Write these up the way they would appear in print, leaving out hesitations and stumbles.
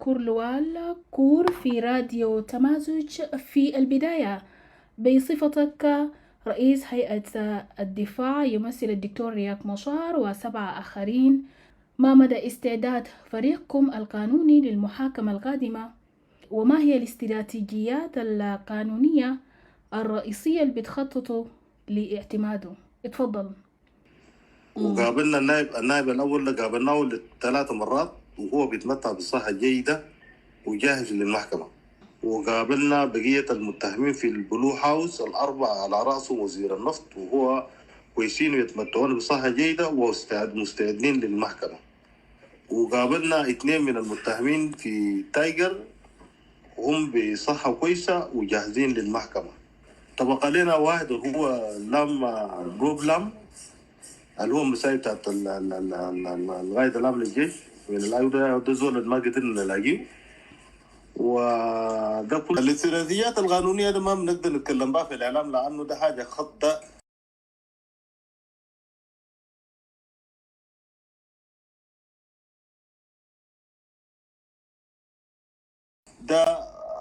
كورلوال كور في راديو تمازج. في البداية بصفتك رئيس هيئة الدفاع يمثل الدكتور رياك مشار و7 آخرين، ما مدى استعداد فريقكم القانوني للمحاكمة القادمة؟ وما هي الاستراتيجيات القانونية الرئيسية اللي بتخططوا لاعتماده؟ اتفضل. وقابلنا النائب الأول اللي قابلناه 3 مرات وهو بيتمتع بالصحة الجيدة وجاهز للمحكمة. وقابلنا بقية المتهمين في ال Blue House 4 على رأسه وزير النفط، وهو كويسين ويتمتعون بصحة جيدة ومستعدين للمحكمة. وقابلنا 2 من المتهمين في Tiger هم بصحة كويسة وجاهزين للمحكمة. تبقى لنا واحد هو لام جروب لام اللي هو مساعد بتاعت القائد العام للجيش من الايو، ده زول ما قدرنا نلاقيه. وده كل الاستراتيجيات القانونية ده ما بنقدر نتكلم بها في الإعلام لأنه ده حاجة خطة. ده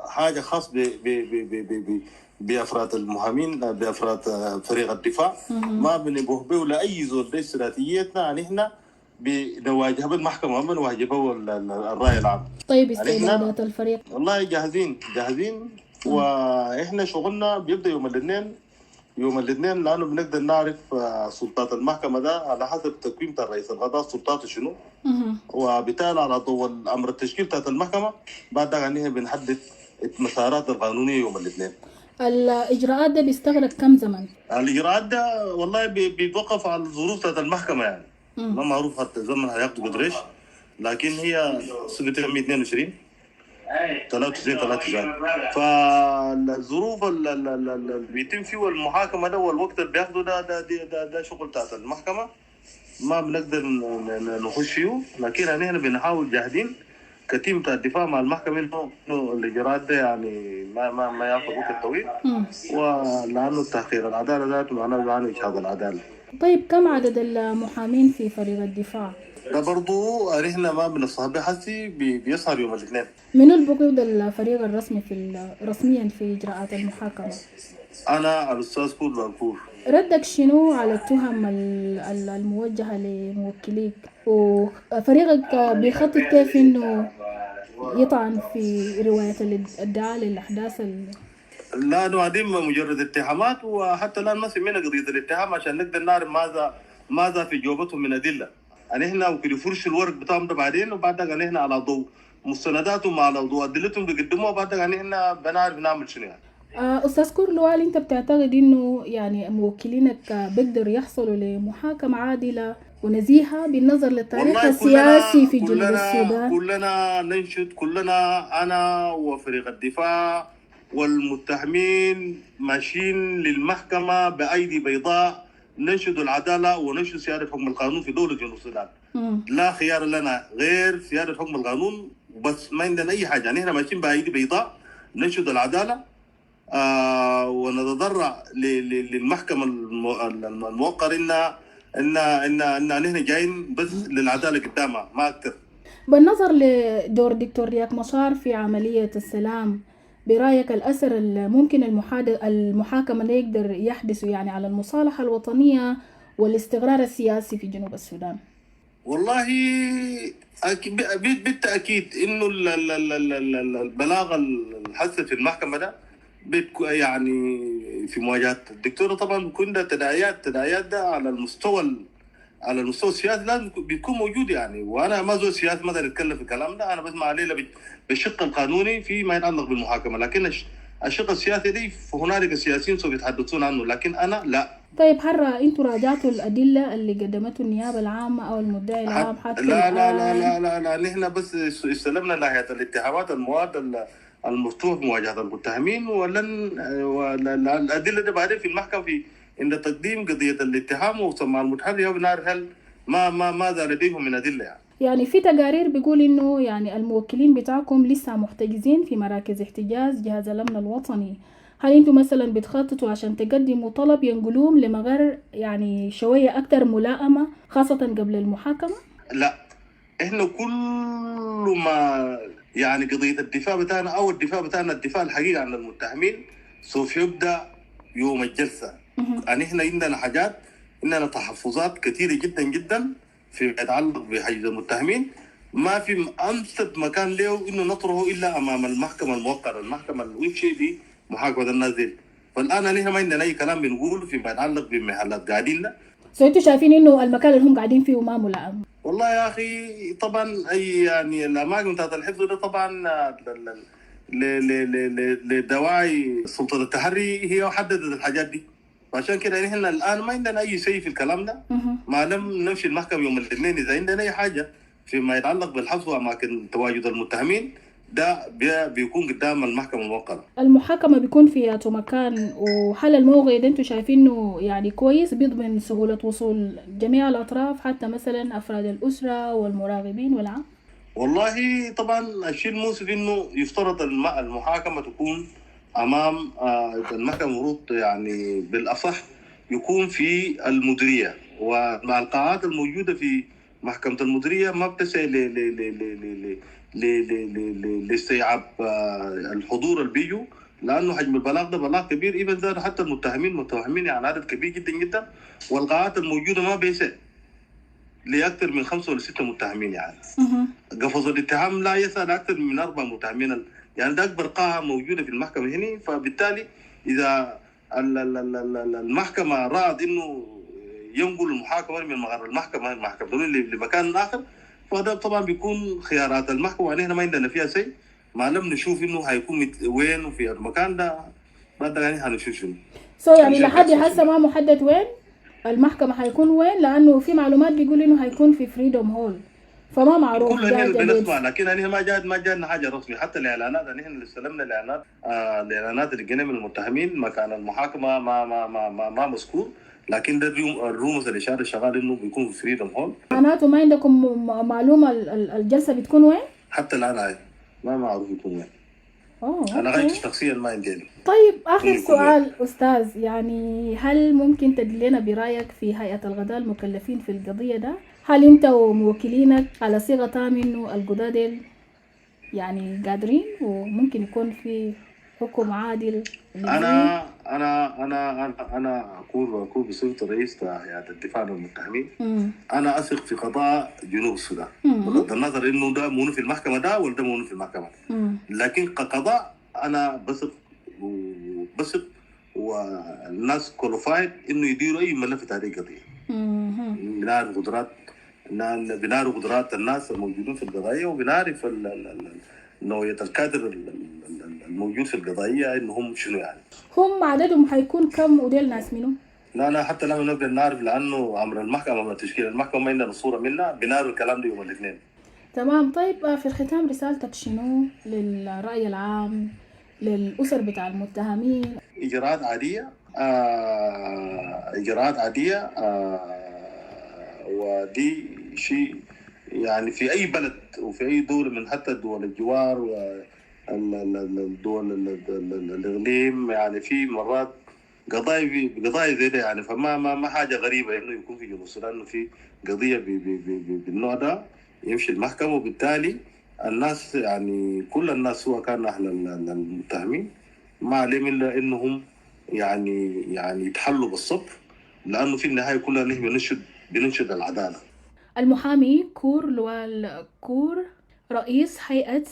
حاجة خاص ب ب ب ب ب بأفراد المهامين، بأفراد فريق الدفاع، ما بنبوه به ولا أي زول. ده استراتيجيتنا نحن بنواجه بالمحكمة، ما بنواجه به الرأي العام. طيب استعدادات الفريق؟ والله جاهزين واحنا شغلنا بيبدا يوم الاثنين لانه بنقدر نعرف سلطات المحكمة ده على حسب تقويم تاع رئيس القضاء سلطاته شنو، وبالتالي على ضوء الامر التشكيل بتاعت المحكمة بعد ده بنحدد المسارات القانونية يوم الاثنين. الاجراءات ده بيستغرق كم زمن؟ الاجراءات ده والله بيتوقف على الظروف بتاعت المحكمة، يعني ما معروف حتى الزمن هياخده قدريش، لكن هي سنة 22 93 93. فالظروف اللي بيتم فيه المحاكمة ده والوقت اللي بياخده ده ده ده, ده شغل بتاعت المحكمة، ما بنقدر نخش فيه، لكن احنا بنحاول جاهدين كتيم بتاع الدفاع مع المحكمة انه الاجراءات ده يعني ما ياخذ وقت طويل، ولانه تاخير العدالة ذاته معناه اجهاض العدالة. طيب كم عدد المحامين في فريق الدفاع؟ ده برضو احنا ما بنصح به حسي، بيظهر يوم الاثنين. من اللي بقود الفريق الرسمي في رسميا في اجراءات المحاكمة؟ انا الاستاذ كور بانكور. ردك شنو على التهم الموجهة لموكليك؟ وفريقك بيخطط كيف انه يطعن في رواية الادعاء للاحداث؟ لا نعدم مجرد اتهامات، وحتى الان ما سمينا قضية الاتهام عشان نقدر نعرف ماذا في جوبتهم من ادلة. يعني احنا ممكن يفرشوا الورق بتاعهم ده بعدين، وبعد يعني احنا على ضوء مستنداتهم على ضوء ادلتهم بيقدموها، بعد يعني احنا بنعرف نعمل شنو يعني. استاذ كورلوال، انت بتعتقد انه يعني موكلينك بيقدروا يحصلوا لمحاكمه عادلة ونزيهه بالنظر للتاريخ السياسي في جنوب السودان؟ كلنا ننشد، كلنا انا وفريق الدفاع والمتهمين ماشيين للمحكمة بايدي بيضاء، ننشد العدالة وننشد سيادة حكم القانون في دولة جنوب السودان. لا خيار لنا غير سيادة حكم القانون وبس، ما عندنا اي حاجة. يعني احنا ماشيين بايدي بيضاء ننشد العدالة ونتضرع للمحكمة الموقر ان ان ان ان نحن جايين بس للعدالة قدامها ما اكثر. بالنظر لدور دكتور رياك مشار في عملية السلام، برأيك الأثر الممكن المحاكمة اللي يقدر يحدثه يعني على المصالحة الوطنية والاستقرار السياسي في جنوب السودان؟ والله بالتأكيد إنه البلاغ الحث في المحكمة ده يعني في مواجهة الدكتورة طبعا بيكون ده تداعيات ده على المستوى السياسي لازم بيكون موجود يعني. وانا ما زول سياسي ما اقدر اتكلم في الكلام ده، انا بس ما عليه بالشق القانوني فيما يتعلق بالمحاكمه، لكن الشق السياسي دي فهنالك سياسيين سوف يتحدثون عنه، لكن انا لا. طيب هل انتوا راجعتوا الادلة اللي قدمته النيابة العامة او المدعي العام حتى لا لا لا لا لا لا، نحن بس استلمنا ناحية الاتهامات المواد المفتوح مواجهة المتهمين، ولن الادلة دي بعدين في المحكمة في عند تقديم قضية الاتهام وسماع المتحري بنعرف هل ما ما ماذا لديهم من ادلة يعني. يعني في تقارير بيقول انه يعني الموكلين بتاعكم لسه محتجزين في مراكز احتجاز جهاز الامن الوطني، هل انتم مثلا بتخططوا عشان تقدموا طلب ينقلوهم لمغار يعني شوية اكثر ملائمه خاصة قبل المحاكمة؟ لا، احنا كل ما يعني قضية الدفاع بتاعنا او الدفاع بتاعنا، الدفاع الحقيقي عن المتهمين سوف يبدا يوم الجلسة. يعني احنا عندنا حاجات، عندنا تحفظات كثيرة جدا جدا فيما يتعلق بحجز المتهمين. ما في انسب مكان له انه نطرحه الا امام المحكمة الموقره، المحكمة اللي دي محاكمة الناس دي. فالان نحن ما عندنا اي كلام بنقوله فيما يتعلق بمحلات قاعدين. so انتوا شايفين انه المكان اللي هم قاعدين فيه ما ملائم؟ والله يا اخي طبعا اي يعني الاماكن بتاعت الحفظ ده طبعا لدواعي سلطة التحري هي حددت الحاجات دي، فعشان كده نحن الان ما عندنا اي شيء في الكلام ده. ما لم نمشي المحكمة يوم الاثنين، اذا عندنا اي حاجة فيما يتعلق بالحفظ واماكن تواجد المتهمين ده بيكون قدام المحكمة الموقره. المحاكمة بيكون في ياتو مكان؟ وهل الموقع ده انتوا شايفينه يعني كويس بيضمن سهولة وصول جميع الأطراف، حتى مثلا أفراد الأسرة والمراقبين والعام؟ والله طبعا الشيء المؤسف انه يفترض المحاكمة تكون امام المحكمه، المفروض يعني بالاصح يكون في المديريه، ومع القاعات الموجودة في محكمة المديرية ما بتسعي لاستيعاب الحضور اللي بيجوا، لانه حجم البلاغ ده بلاغ كبير، even زاد حتى المتهمين متهمين يعني عدد كبير جدا جدا، والقاعات الموجودة ما بيسع لاكثر من 5 ولا 6 متهمين يعني. قفص الاتهام لا يسع اكثر من 4 متهمين، يعني ده اكبر قاعة موجودة في المحكمة هنا. فبالتالي اذا المحكمة رأت انه ينقل المحاكمة من مقر المحكمة لمكان اخر، فده طبعا بيكون خيارات المحكمة، ونحن ما عندنا فيها شيء ما لم نشوف انه هيكون وين وفي المكان ده، بعد يعني هنشوف شنو. so يعني لحد هسه ما محدد وين المحكمة حيكون وين، لأنه في معلومات بيقول إنه حيكون في Freedom Hall، فما معروف. كل اللي بنسمع، لكن يعني ما جاتنا حاجة رسمي. حتى الإعلانات نحن اللي استلمنا الإعلانات، الإعلانات اللي جينا من المتهمين مكان المحاكمة ما ما ما ما, ما مذكور، لكن ده ال rumors الإشارة شغال إنه بيكون في Freedom Hall. معناته ما عندكم معلومة الجلسة بتكون وين؟ حتى الآن ما معروف يكون وين. أنا غايتي شخصيا ما عندي علم. طيب آخر سؤال أستاذ، يعني هل ممكن تدلينا برأيك في هيئة القضاء المكلفين في القضية ده؟ هل أنت وموكلينك على صيغة تام إنه القضاة ديل يعني قادرين وممكن يكون في حكم عادل؟ أنا أنا أنا أنا أنا أقول بصفة رئيس هيئة الدفاع عن المتهمين، أنا أثق في قضاء جنوب السودان، بغض النظر إنه ده مونو في المحكمة ده ولا ده مونو في المحكمة، لكن كقضاء أنا بثق وبثق والناس qualified إنه يديروا أي ملف تاريخ قضية. بنعرف قدرات، بنعرف قدرات الناس الموجودين في القضايا، وبنعرف نوعية الكادر الموجود في القضايا انهم شنو يعني. هم عددهم حيكون كم وديل ناس منو؟ لا لا حتى لا نقدر نعرف، لانه امر المحكمة، امر تشكيل المحكمة ما عندنا صوره منها، بنعرف الكلام ده يوم الاثنين. تمام. طيب في الختام رسالتك شنو للرأي العام، للأسر بتاع المتهمين؟ إجراءات عادية، إجراءات عادية، ودي شيء يعني في أي بلد وفي أي دولة من حتى دول الجوار والدول الإقليم، يعني في مرات قضايا زي ده يعني، فما ما ما حاجة غريبة إنه يكون في جنوب السودان إنه في قضية بالنوع ده يمشي المحكمة، وبالتالي الناس يعني كل الناس سواء كان أهل المتهمين ما عليهم إلا إنهم يعني يتحلوا بالصبر، لأنه في النهاية كلنا نحن بننشد العدالة. المحامي كور لوال كور، رئيس هيئة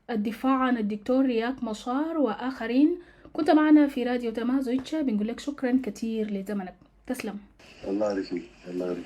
الدفاع عن الدكتور رياك مشار وآخرين، كنت معنا في راديو تمازج. بنقول لك شكرا كثير لزمنك، تسلم. الله يبارك فيك، الله يبارك.